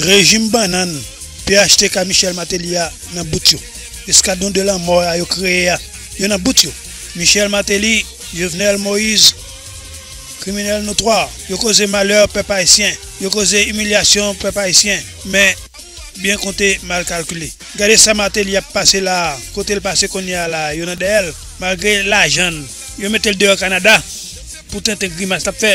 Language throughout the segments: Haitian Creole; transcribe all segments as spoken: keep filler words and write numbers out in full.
Rejim bannann P H T K Michel Martelly a nan bout yo. Eskadwon de lanmò a yo kreye a, yo nan bout yo. Michel Martelly, Jovenel Moïse, kriminèl notwa, yo koze malè pèp ayisyen, yo koze imilyasyon pèp ayisyen. Men, byen konte, mal kalkile. Gade sa Martelly ap pase la a, kote l pase kounye a la, yo nan dèyè l, malgre lajan l, yo mete l deyò Kanada pou tenten grimas l ap fè.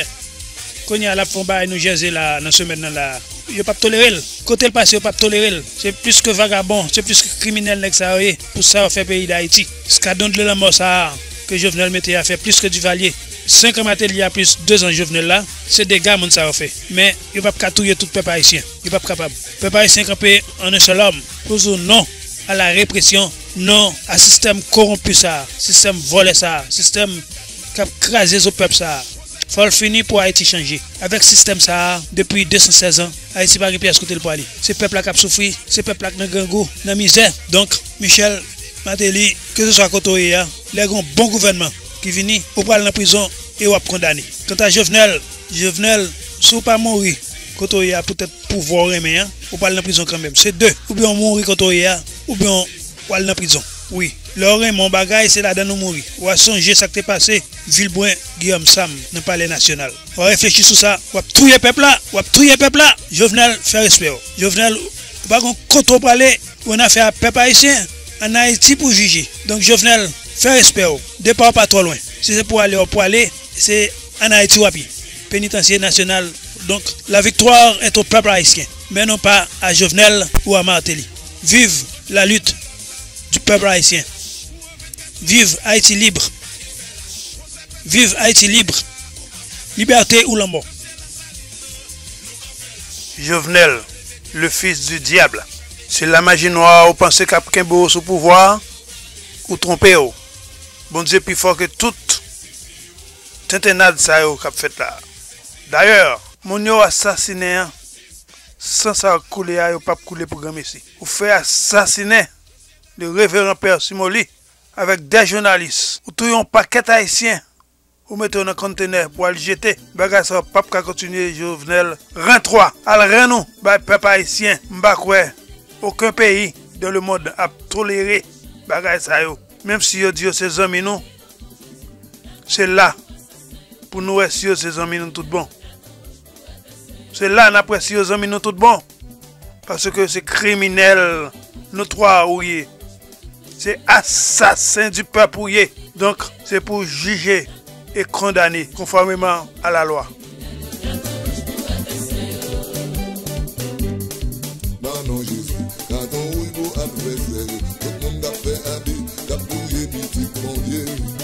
Kounye a l ap fè yon bagay New Jersey la a, nan semèn nan la a. Yo p ap tolere l. Kote l pase, yo p ap tolere l. Se plis ke vagabon, se plis ke kriminèl nèg sa yo ye, pou sa yo fè peyi Dayiti. Eskadwon de lanmò sa a ke Jovenel mete a fè plis ke Duvalier. Senk an Martelly a plis dezan Jovenel la, se dega moun sa yo fè. Men, yo p ap ka touye tout pèp ayisyen. Yo p ap kapab. Pèp ayisyen kanpe an un seul homme pou di non à la répression, non a sistèm kowonpi sa a, sistèm vòlè sa a, sistèm k ap kraze zo pèp sa a. Fò l fini pou Ayiti chanje. Avèk sistèm sa a, depi de san sèz an, Ayiti pa gen pyès kote l pwale. Se pèp la k ap soufri, se pèp la k nan grangou, nan mizè. Donk, Michel Martelly, keseswa kote w ye a, lè gen yon bon gouvènman ki vini, ou pral nan prizon e w ap kondane. Kanta Jovenel, Jovenel, si w pa mouri kote w ye a poutèt pouvwa w renmen an, ou pral nan prizon kanmenm. Se de, oubyen w mouri kote w ye a, oubyen w al nan prizon. Wi, lè w renmen yon bagay, se ladann ou mouri. W a sonje sa k te pase Vilbrun Guillaume Sam nan Palè Nasyonal. W a reflechi sou sa, w ap touye pèp la, w ap touye pèp la. Jovenel, fè respè w. Jovenel, ou pa gon kote w prale, ou annafè a pèp ayisyen, ann Ayiti pou w jije. Donk, Jovenel, fè respè w. Depa w pa twò lwen. Si se pou ale, w ap prale, se ann Ayiti w ap ye. Pénitencier national. Donc, la victoire est au peuple haïtien, mais non pas à Jovenel ou à Martelly. Vive la lutte du peuple haïtien. Vive Haïti libre. Vive Haïti libre. Liberté ou lanmò. Jovenel, le fils du diable. Se lamaji nwa ou panse k ap kenbe w sou pouvwa a, ou twonpe w. Bondye pi fò ke tout tentennad sa yo k ap fèt la. Dayè, moun yo asasinen an, san sa yo k koule a, yo p ap koule pou granmesi. Ou fè asasinen le reveran pè Simoli avèk de jounalis. Ou touye yon pakèt ayisyen, ou mete yo nan kontenè pou al jete. Bagay sa yo p ap ka kontinye, Jovenel. Rann twa, al rann ou bay pèp ayisyen. M pa kwè okenn peyi dans le monde ap tolere bagay sa yo. Menm si yo di yo se zanmi nou, se la pou nou wè si yo se zanmi nou tout bon. Se la n ap wè si yo zanmi nou tout bon. Paske se kriminèl notwa ou ye. Se assassin du peuple ou ye. Donk, se pou w jije e kondane konfòmeman a la lwa. Nan non Jezi, ka gon wouy pou advèsè yo. Tout moun k ap fè abi, k ap touye pitit Bondye.